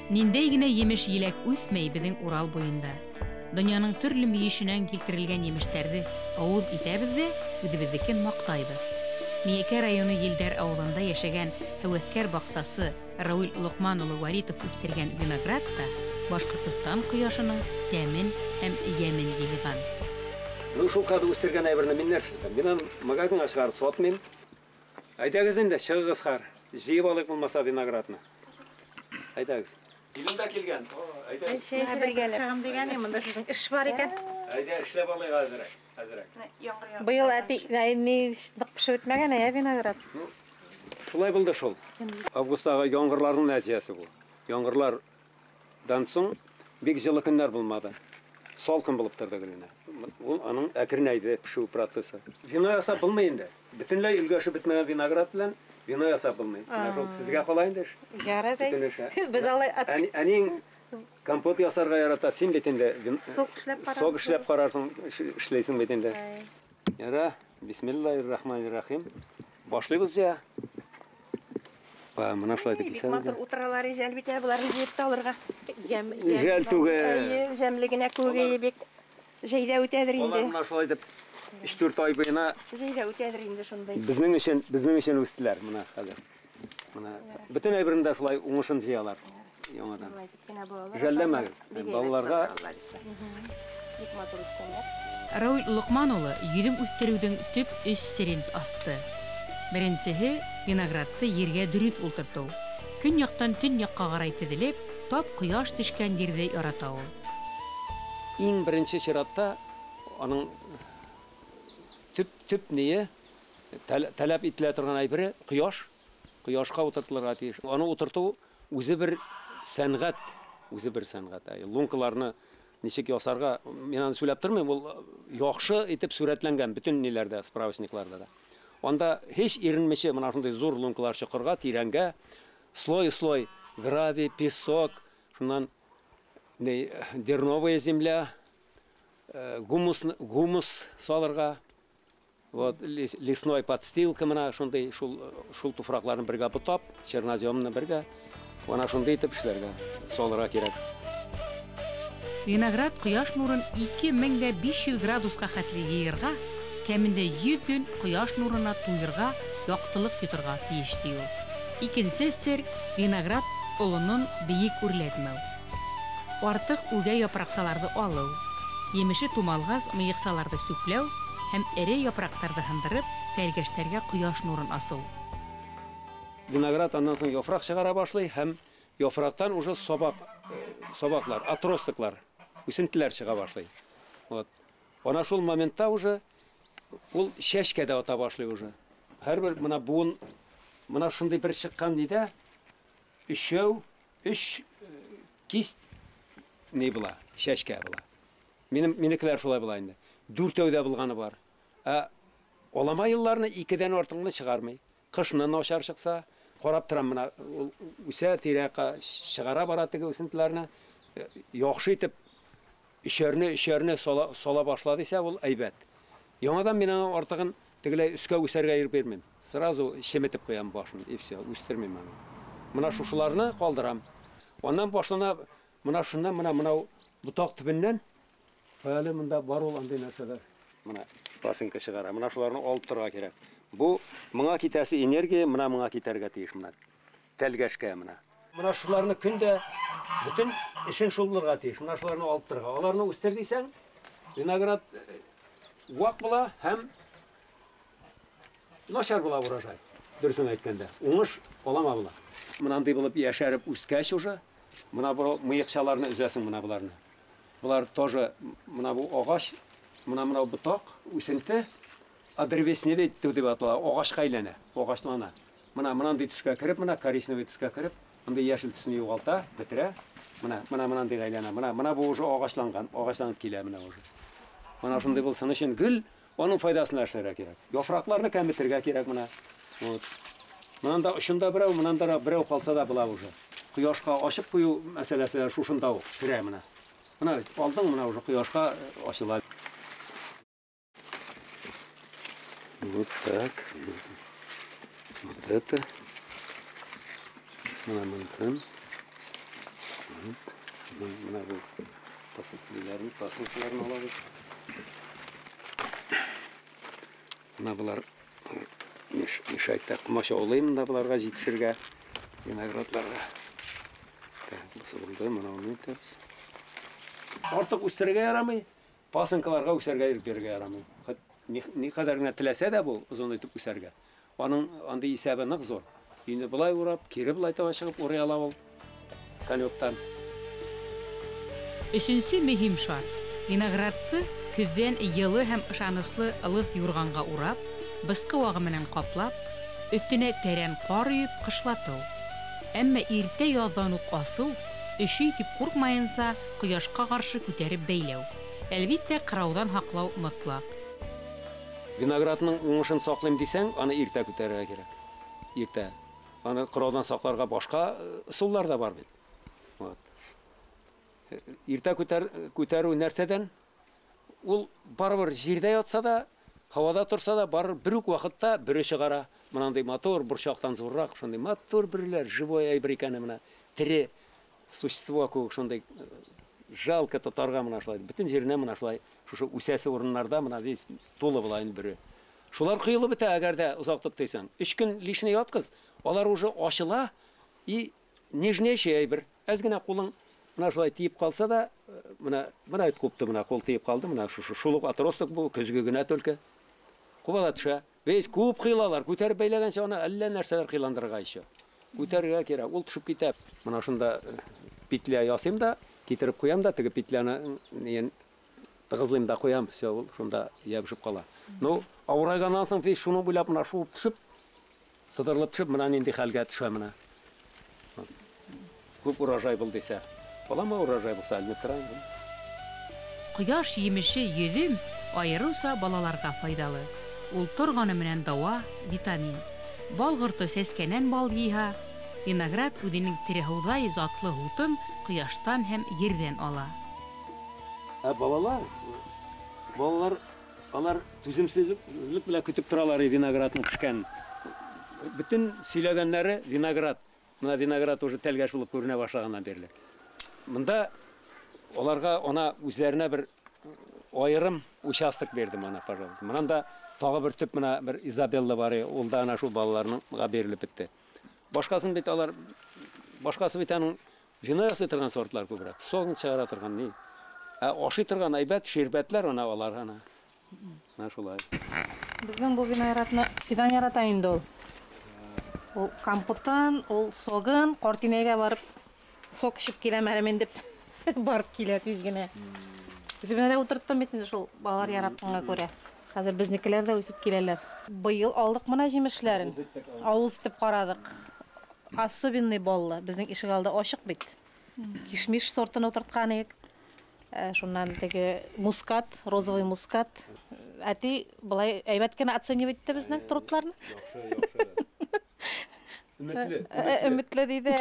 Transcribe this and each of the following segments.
Ниндәй генә емеш-еләк үҫмәй беҙҙең Урал буйында. Донъяның төрлө мөйөшөнән килтерелгән емештәрҙе ауыҙ итәбеҙ ҙә үҙебеҙҙекен маҡтайбыҙ. Миәкә районы Елдәр ауылында йәшәгән һәүәҫкәр баҡсасы Рауил Лоҡман улы Вәлитов үҫтергән виноград та Башҡортостан ҡояшының тәмен һәм йәмен йыйған. Ну, шул хәҙер үҫтергән әйберне мин нәрсә итәм? Мин аны магазинға сығарып сатмыйм. Әйҙәгеҙ инде, сығығыҙ хәҙер. Йыйып алайыҡ булмаса виноградны. Әйҙәгеҙ. Килен дә килгән. О, әйҙә. Бергәләп. Чығам дигән, монда сезнең эш бар икән. Әйҙә, эшләп алайыҡ әҙерәк, әҙерәк. Быйыл әти, ни ныҡ пешеп бөтмәгән, ә виноград. Ну, шулай булды шул. Августтагы яңгырларның нәтиҗәсе бу. Яңгырлардан соң бик җылы көннәр булмады. Салкын булып торды генә. Ул аның әкренәйде пешү процессы. Вино ясап булмый инде. Бөтенләй өлгәшеп бетмәгән виноград белән вино ясап булмый. Менә шул сезгә кала инде эш. Ярай бәй. Бөтен эш. Без алай Әниң компот ясарга ярата, син бит инде Сок эшләп карарсың. Сок эшләп карарсың, эшләйсең бит инде. Яра, бисмиллаһир-рахманир-рахим. Башлыйбыз я. Ба, менә шулай итеп Бик кисәбез. матур утыралар, җәл бит ә, боларны җыеп та алырга. Җәл түгел. Әйе, җәмле генә күге бик җәйдә үтәдер инде. Алар менә шулай итеп 3-4 ай буена Җәйдә үтәдер инде шундай. Безнең өчен үстеләр менә хәзер. Менә бөтен әйберне дә шулай уңышын җыялар яңадан. Шулай итеп кенә балалар Жәлләмәгез. Бик әйбәт Балаларга балалар исә. Бик матур үскәннәр. Рауил Лоҡман улы йөҙөм үҫтереүҙең төп өс серен асты. Беренсеһе виноградты ергә дөрөҫ ултыртыу. Көньяҡтан төньяҡҡа ҡарай теҙелеп, тап ҡояш төшкән ерҙе ярата ул. Иң беренсе сиратта аның төп ние таләп ителә торган әйбере ҡояш. Ҡояшҡа ултыртылырға тейеш. Аны ултыртыу үҙе бер сәнғәт, үҙе бер сәнғәт. Әй, лункаларны нисек ясарға, мин аны сөйләп тормыйм, ул яҡшы итеп сүрәтләнгән бөтөн ниләрдә, справочникларда да. Анда һич иренмичә менә шундай зур лункалар чокырга, тирәнгә, слой-слой гравий, песок, шуннан ни, дерновая земля, гумус салырга, вот, лесной подстилка менә шундай, шул туфракларны бергә бутап, черноземны бергә, ана шундай итеп эшләргә, салырга кирәк. Виноград ҡояш нурын ике мең дә биш йөҙ градусҡа хәтле йыйырға, кәмендә 100 көн ҡояш нурына туйырға, яҡтылыҡ йоторға тейеш ти ул. Икенсе сер виноград олонон бейек үрләтмәү. Артыҡ үгә япраҡсаларҙы алыу, емеше тумалғас мыйыҡсаларҙы сүпләү һәм эре япраҡтарҙы һындырып, тәлгәштәргә ҡояш нурын асыу. Виноград аннан соң яфраҡ сығара башлай һәм яфраҡтан уже сабаҡлар, отростоклар, үсентеләр сыға башлай. Вот. Ана шул моментта уже ул чәчкә дә ата башлай уже. Һәрбер менә буын, менә шундый бер чыккан нидә өчәү, өч кист ни була, чәчкә була. Минекеләр шулай була инде. Дүртәү дә булганы бар. Ә олама елларны икедән артыңны чыгармый. Кышны начар чыкса, карап торам менә ул үсә тирә-якка чыгара бара теге үсентеләрне. Яхшы итеп өчәрне сала башлады исә ул әйбәт. Яңадан мин аңа артыгын тегеләй өскә үсәргә ирек бирмим. Сразу чеметеп куям башын, и всё, үстермим аны. Менә шушыларны калдырам. Аннан башлана, менә шуннан, менә мынау ботак төбеннән әле монда бар ул андый нәрсәләр. Менә пасынка чыгара. Менә шуларны алып торырга кирәк. Бу моңа китәсе энергия, менә моңа китәргә тиеш менә. Тәлгәшкә менә. Менә шуларны көндә бөтен эшен шул булырга тиеш. Менә шуларны алып торырга. Аларны үстер дисәң, виноград вак була һәм начар була урожай. Дөресен әйткәндә, уңыш алама була. Менә андый булып яшәреп үскәч уже, менә бу мыекчаларны өзәсең менә боларны. Болар тоже менә бу агач, менә менә ботак, үсенте, одревесневет дип атала, агачка әйләнә, агачлана. Менә мондый төскә кереп, менә коричневый төскә кереп, мондый яшел төсне югалта, бетерә. Менә, менә мондыйга әйләнә. Менә, менә бу уже агачланган, агачланып килә менә уже. Менә шундый булсын өчен гөл аның файдасына эшләргә кирәк. Яфракларны кәметергә кирәк менә. Вот. Монда очында берәү, монда да берәү калса да була уже. Кояшка ачып кую мәсьәләсе дә шушында ук керә менә. Менә бит, алдың менә уже кояшка ачыла. Вот так. Вот это. Менә монсын. Менә бу пасынкаларын алабыз. Менә болар мешает та комачаулый монда боларга җитешергә, виноградларга. Бусы булды, менә моны итәбез. Артык үстерергә ярамый, пасынкаларга үсәргә ирек бирергә ярамый. Ни кадәр генә теләсә дә бу озын итеп үсәргә. Аның андый исәбе нык зур. Инде болай урап, кире болай таба чыгып урый ала ул конёктан. Өченче мөһим шарт. Виноградты көҙҙән йылы һәм ышаныслы ылыҫ юрғанға урап, бысҡы вағы менән ҡаплап, өҫтөнә тәрән ҡар өйөп ҡышлатыу. Әммә иртә яҙҙан уҡ асыу, өшөй тип ҡурҡмайынса, ҡояшҡа ҡаршы күтәреп бәйләү. Әлбиттә, ҡырауҙан һаҡлау мотлаҡ. Виноградның уңышын саҡлыйм тисәң, аны иртә күтәрергә кәрәк. Иртә. Аны ҡырауҙан саҡларға башҡа ысуллар да бар бит. Вот. Иртә күтәреү нәрсәдән? Ул барыбер җирдә ятса да, һавада торса да, барыбер бер үк ваҡытта бөрө сығара. Мынандай матур, борсаҡтан ҙурыраҡ, шундай матур бөрөләр, живой әйбер икәне менә, тере существо кеүек, шундай жалко тотарға мына шулай. Бөтөн җиренә мына шулай, шушы үсәсе урыннарда мына весь тулы була инде бөрө. Шулар ҡойолоп бөтә, әгәр дә озак тотсаң. 3 көн лишний ятҡыз, алар уже ачыла и нежнейший әйбер. Әз генә кулың мына шулай тиеп калса да, мына мына ит купты, мына кул тиеп калды, мына шушы шул ук отросток бу, көзгө генә только. Куба да төшә. Весь күп кыйлалар, күтәреп бәйләгәнчә аны әллә нәрсәләр кыйландырырга еще. Күтәрергә кирәк, ул төшеп китә. Мына шунда петля ясыйм да, китереп куям да, теге петляны нен тыгызлыйм да куям, все, ул шунда ябышып кала. Ну, авырайганнан соң весь шуны буйлап мына шуып төшеп, сыдырылып төшеп, мына нинди хәлгә төшә мына. Күп урожай бул дисә. Балама урожай булса, әлбәттә тора инде. Ҡояш емеше йөҙөм айырыуса балаларға файҙалы. Ул торғаны менән дауа, витамин. Бал ҡорто сәскәнән бал йыйһа, виноград үҙенең тереһыуҙай затлы һутын ҡояштан һәм ерҙән ала. Ә балалар, алар түземсезлек белән көтөп торалар виноградның пешкәнен. Бөтөн сөйләгәннәре виноград. Мына виноград уже тәлгәш булып күренә башлаганнан бирле. Мында аларга ана үзләренә бер айырым участок бердем ана, пожалуйста. Мынан да тагы бер төп мына бер Изабелла бар, ул да ана шул балаларга берилеп бетте. Башкасын бит алар, башкасы бит аның вино ясый торган сортлар күбрәк, согын чыгара торган ни. Ә ашый торган әйбәт ширбәтләр ана алар ана. Менә шулай. Безнең бу виноградны Фидан ярата инде ул. Ул компоттан, ул согын картинәгә барып сок эчеп киләм әле мин дип барып килә тиз генә. Үземә дә утырттым бит инде шул балалар яратканга күрә. Хәзер безнекеләр дә үсеп киләләр. Быел алдык менә җимешләрен. Авыз итеп карадык. Особенный баллы. Безнең ишек алды ачык бит. Кишмиш сортын утырткан идек. Шуннан теге мускат, розовый мускат. Әти былай әйбәт кенә оценивать итте безнең трудларны. Өметле. Өметле диде.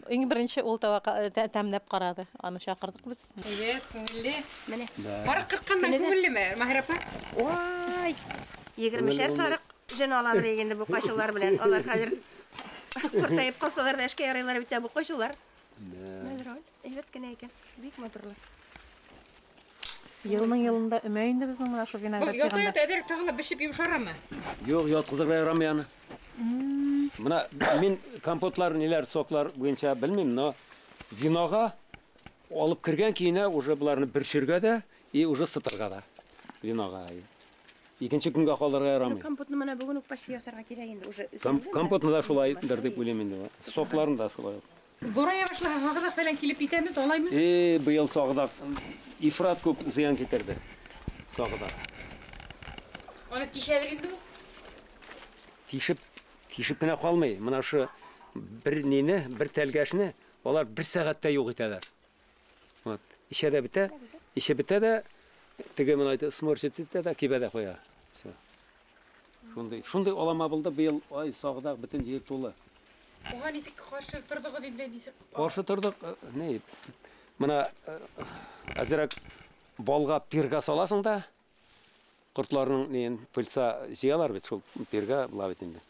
Иң беренче ул тәмләп карады. Аны чакырдык без. Әйбәт, күңелле. Менә. Сарык кырканнан күңеллеме, Маһир апа? Ой, 20-шәр сарык җен алалар инде бу кашылар белән. Алар хәзер куртаеп калсалар да эшкә ярыйлар бит бу кашылар. Әйбәт кенә икән. Бик матурлар. Йылның йылында өмә инде безнең менә шул виноград. Бу ята-ята әҙер тағы ла бешеп йомшарамы? Юк, ятҡызырға ярамай аны. Мына мин компотлар, ниләр, соклар буйынса белмим, но винога алып кергән көенә уже буларны бөршергә дә и уже сытырга да винога. Икенче көнгә калдырырга ярамый. Компотны менә бүген үк почти ясарга кирәк инде уже. Компотны да шулайдыр дип уйлыйм инде. Сокларын да шулай. Ҙурая башлаһа, һағыҙаҡ фәлән килеп китәме, алаймы? Быйыл сағыҙаҡ ифрат күп зыян китерҙе. Сағыҙаҡ. Аны тишәлер инде ул? Тишеп кенә ҡалмай. Мына ошо бер нине, бер тәлгәшне алар бер сәғәттә юҡ итәләр. Вот. Ишә дә бөтә, ишә бөтә дә теге мына әйтә, сморщит итә дә кибә дә ҡуя. Всё. Шундай алама булды быйыл, ай, сағыҙаҡ бөтөн ер тулы. Уға нисек ҡаршы торҙоғоҙ инде, нисек? Ҡаршы торҙоҡ, ни? Мына әҙерәк балға пирга саласың да, ҡортларының нейен пыльца җыялар бит, шул пирга була бит инде.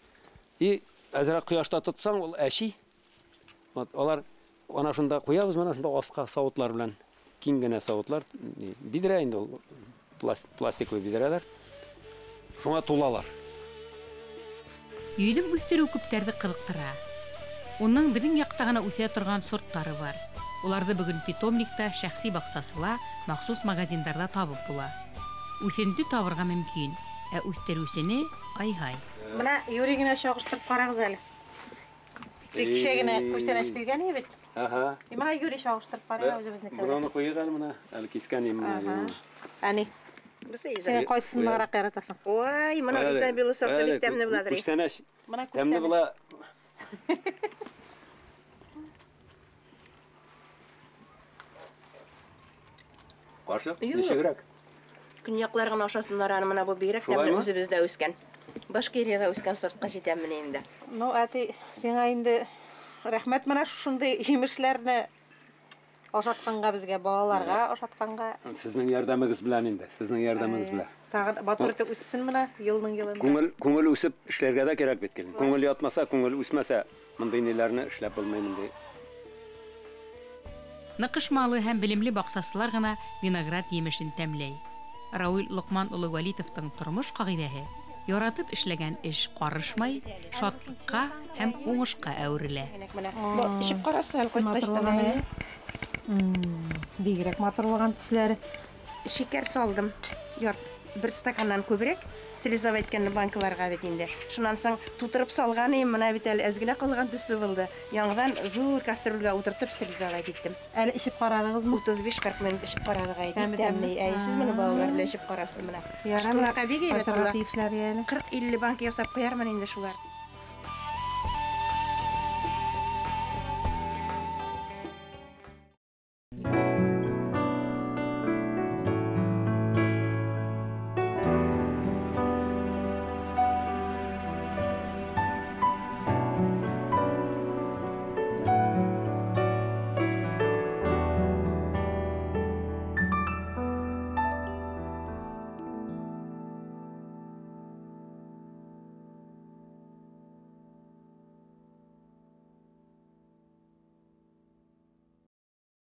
И әҙерәк ҡояшта тотсаң, ул әши. Вот, алар Ана шунда куябыз, менә шунда аска савытлар белән, киң генә савытлар, бидрә инде ул, пластиковый бидрәләр. Шуңа тулалар. Йөҙөм үҫтереү күптәрҙе ҡыҙыҡтыра. Уның беҙҙең яҡта ғына үҫә торған сорттары бар. Уларҙы бөгөн питомникта, шәхси баҡсасыла, махсус магазиндарҙа табып була. Үҫенте табырға мөмкин, ә үҫтереүсене ай-һай. Бына Юрий генә чагыштырып ҡарағыҙ әле. Кешә генә күстәнәс биргән ине бит. Аһа. Бына Юрий чагыштырып ҡарайыҡ үҙебеҙнеке. Бына уны ҡуйыҡ әле бына, әле кискән ине. Әни. Син ҡайсысын нығыраҡ яратаһың? Ой, бына Изабелла сорты бик тәмле була. Күстәнәс. Тәмле була. Ҡаршыҡ, нисегерәк? Көньяҡлар ғына ашасынлар аны, мына бу бигерәк тәмле үҙебеҙҙә үҫкән. Башкирияда үҫкән сортҡа жетәм менә инде. Ну, әти, сиңа инде рәхмәт менә шушындай җимешләрне ашатҡанға безгә, балаларға ашатҡанға. Сезнең ярҙамығыҙ белән инде, сезнең ярҙамығыҙ белән. Тағын батыр итеп үҫсен менә йылның йылында. Күңел үсеп эшләргә дә кәрәк бит килен. Күңел ятмаса, күңел үсмәсә, мондый ниләрне эшләп булмый инде. Ныҡышмалы һәм белемле баҡсасылар ғына виноград емешен тәмләй. Рауил Лоҡман улы Вәлитовтың тормош ҡағиҙәһе яратып эшләгән эш ҡарышмай, шатлыҡҡа һәм уңышҡа әүерелә. Эшеп ҡарасы әле ҡайтҡас. Бигерәк матурлаған төсләре. Шикәр салдым. Бер стаканнан күберәк стерилизовать иткән банкаларға бит инде. Шуннан соң тутырып салган идем, менә бит әле әз генә калган төсле булды. Яңадан зур кастрюльгә утыртып стерилизовать иттем. Әле эчеп карадыгызмы? 35-40 минут эчеп карадык әй, бик тәмле. Әй, сез моны балалар белән эчеп карарсыз менә. Ярар, бик әйбәт була. 40-50 банка ясап куярмын инде шулар.